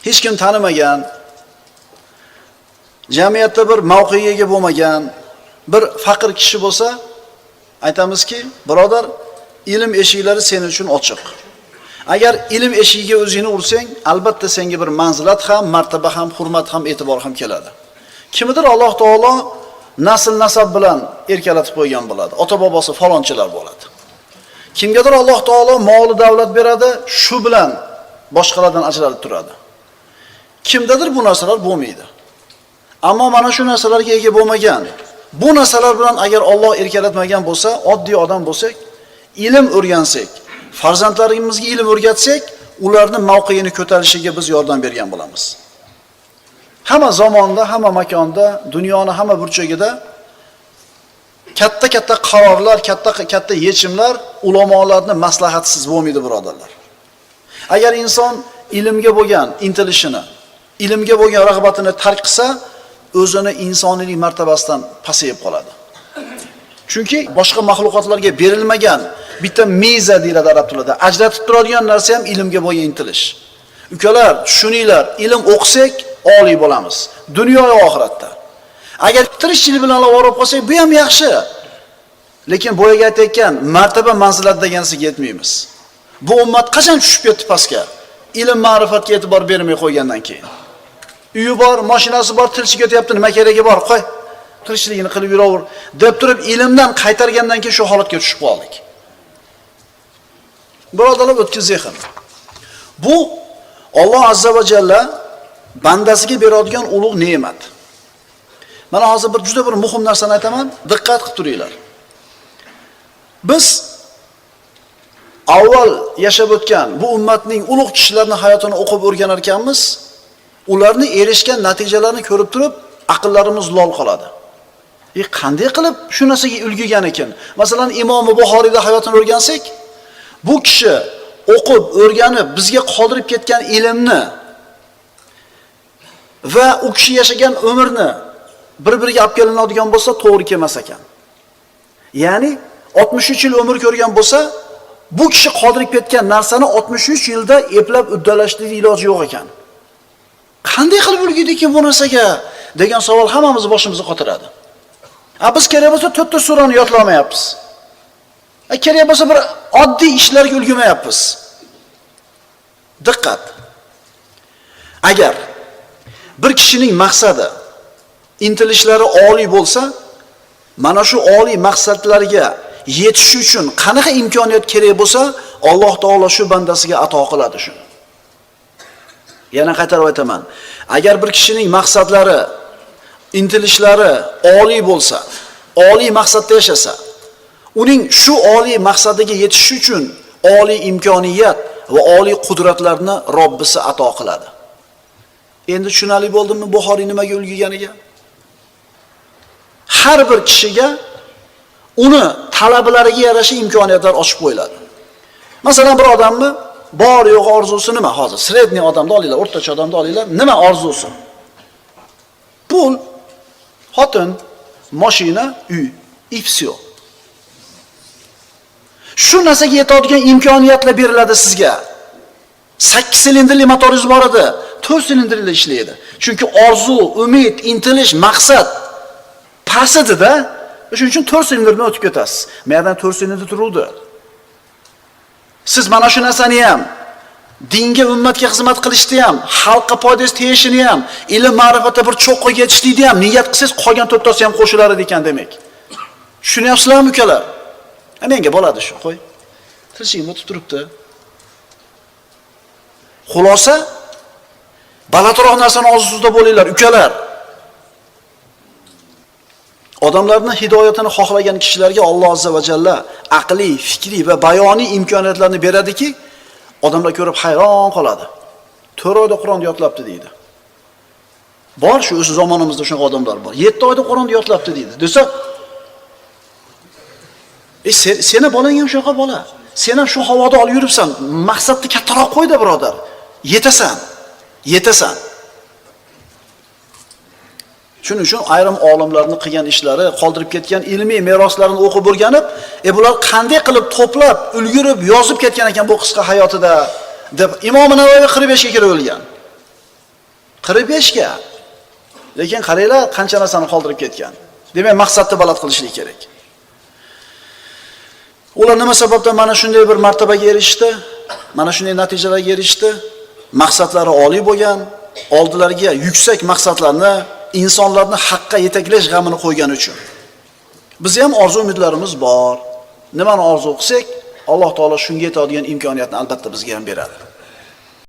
Hech kim tanimagan, jamiyatda bir mavqega ega bo'lmagan bir faqir kishi bo'lsa, aytamizki, birodar, ilm eshiklari sen uchun ochiq. Agar ilm eshigiga o'zingni ursang, albatta senga bir manzilat ham, martaba ham, hurmat ham, e'tibor ham keladi. Kimdir Alloh taolo nasl nasab bilan erkalatib qo'ygan bo'ladi. Ota-bobosi falonchilar bo'ladi. Kimgadir Alloh taolo mol davlat beradi, shu bilan boshqalardan ajralib turadi. Kimdadir bu narsalar bo'lmaydi. Ammo mana shu narsalarga ega bo'lmagan, bu narsalar bilan agar Alloh erkalatmagan bo'lsa, oddiy odam bo'lsak, ilm o'rgansak, farzandlarimizga ilm o'rgatsak, ularni mavqeini ko'tarishiga biz yordam bergan bo'lamiz. Hamma zamonda, hamma makonda, dunyoni hamma burchagida katta-katta qarorlar, katta-katta yechimlar ulamolarning maslahatisiz bo'lmaydi, birodarlar. Agar inson ilmga bo'lgan intilishini, ilmga bo'lgan rag'batini tark qilsa, o'zini insoniylik martabasidan pasayib qoladi. Chunki boshqa maxluqotlarga berilmagan bitta miza deyiladi arab tilida. Ajratib turadigan narsa ham ilmga bo'lgan intilish. Ukalar, tushuninglar, ilm o'qisak oliy bo'lamiz. Dunyo va oxiratda. Agar tirikchilik bilan olib qolsak, bu ham yaxshi. Lekin boyaga aytayotgan martaba manzilat deganisiga yetmaymiz. Bu ummat qachon tushib ketdi pastga? Ilm ma'rifatga e'tibor bermay qo'ygandan keyin. Uyi bor, mashinasi bor, tirikchilik ketyapti, nima keragi bor? Qo'y, tirikchiligini qilib yuraver deb turib ilmdan qaytargandan keyin shu holatga tushib qoldik. Birodarlar, o'tkir zehn. Bu Alloh azza va jalla bandasiga beradigan ulug' ne'mat. Mana hozir bir juda bir muhim narsani aytaman, diqqat qilib turinglar. Biz avval yashab o'tgan bu ummatning ulug' kishilarning hayotini o'qib o'rganar ekanmiz, ularni erishgan natijalarini ko'rib turib, aqllarimiz lol qoladi. Qanday qilib shu narsaga ulgurgan ekan? Masalan, Imom Buxoriyda hayotini o'rgansak, bu kishi o'qib, o'rganib, bizga qoldirib ketgan ilmni va u kishi yashagan umrni bir-biriga olib kelinadigan bo'lsa, to'g'ri kelmas ekan. Ya'ni 63 yil umr ko'rgan bo'lsa, bu kishi qoldirib ketgan narsani 63 yilda eplab uddalashlik iloji yo'q ekan. Qanday qilib ulgurdi ekan bu narsaga degan savol hammamiz boshimizni qotiradi. Biz kerak bo'lsa 4 ta surani yodlamayapmiz. Kerak bo'lsa bir oddiy ishlarga ulgurmayapmiz. Diqqat. Agar bir kishining maqsadi, intilishlari oliy bo'lsa, mana shu oliy maqsadlarga yetish uchun qanaqa imkoniyat kerak bo'lsa, Alloh taolo shu bandasiga ato qiladi shuni. Yana qaytarib aytaman. Agar bir kishining maqsadlari, intilishlari oliy bo'lsa, oliy maqsadda yashasa, uning shu oliy maqsadiga yetish uchun oliy imkoniyat va oliy qudratlarni Robbisi ato qiladi. Endi tushunarli bo'ldimi Buxoriy nimaga ulgurganiga? Har bir kishiga uni talablariga yarasha imkoniyatlar ochib qo'yiladi. Masalan, bir odamni bor yo'q orzusi nima hozir? Sredniy odamni olinglar, o'rtacha odamni olinglar, nima orzusi? Pul, xotin, mashina, uy, и всё. Shu narsaga yetadigan imkoniyatlar beriladi sizga. 8 silindrli motoringiz bor edi, 4 silindrli ishlaydi. Chunki orzu, umid, intilish, maqsad past edi-da. Shuning uchun 4 silindrdan o'tib ketasiz. Mayadan 4 silindr turuvdi. Siz mana shu narsani ham, dinga, ummatga xizmat qilishni ham, xalqqa foydasi tegishini ham, ilm ma'rifatda bir cho'qqiga yetishlikni ham niyat qilsangiz, qolgan to'rttasi ham qo'shilar ekan demak. Tushunyapsizlarmi ukalar? Menga bo'ladi shu, qo'y. Tirishigim o'tib turibdi. Xulosa, balandroq narsani orzusida bo'linglar, ukalar. Odamlarning hidoyatini xohlagan kishilarga Alloh azza va jalla aqliy, fikriy va bayoniy imkoniyatlarni beradiki, odamlar ko'rib hayron qoladi. 4 oyda Qur'onni yodlabdi deydi. Bor shu o'z zamonimizda shunaqa odamlar bor. 7 oyda Qur'onni yodlabdi deydi. Desa, seni bolang ham shunaqa bola. Sen ham shu havoda olib yuribsan. Maqsadni kattaroq qo'y-da, birodar. Yetasan. Yetasan. Shuning uchun ayrim olimlarning qilgan ishlari, qoldirib ketgan ilmiy meroslarini o'qib o'rganib, bular qanday qilib to'plab, ulgurib, yozib ketgan ekan bu qisqa hayotida deb Imom Navoiy 45 ga kirib o'lgan. 45 ga. Lekin qaranglar, qancha narsani qoldirib ketgan. Demak, maqsadni baland qilishlik kerak. Ular nima sababdan mana shunday bir martabaga erishdi? Mana shunday natijalarga erishdi? Maqsadlari oliy bo'lgan, oldilariga yuksak maqsadlarni, insonlarni haqqa yetaklash g'amini qo'ygani uchun. Biz ham orzu umidlarimiz bor. Nimani orzu qilsak, Alloh taolo shunga yetadigan imkoniyatni albatta bizga ham beradi.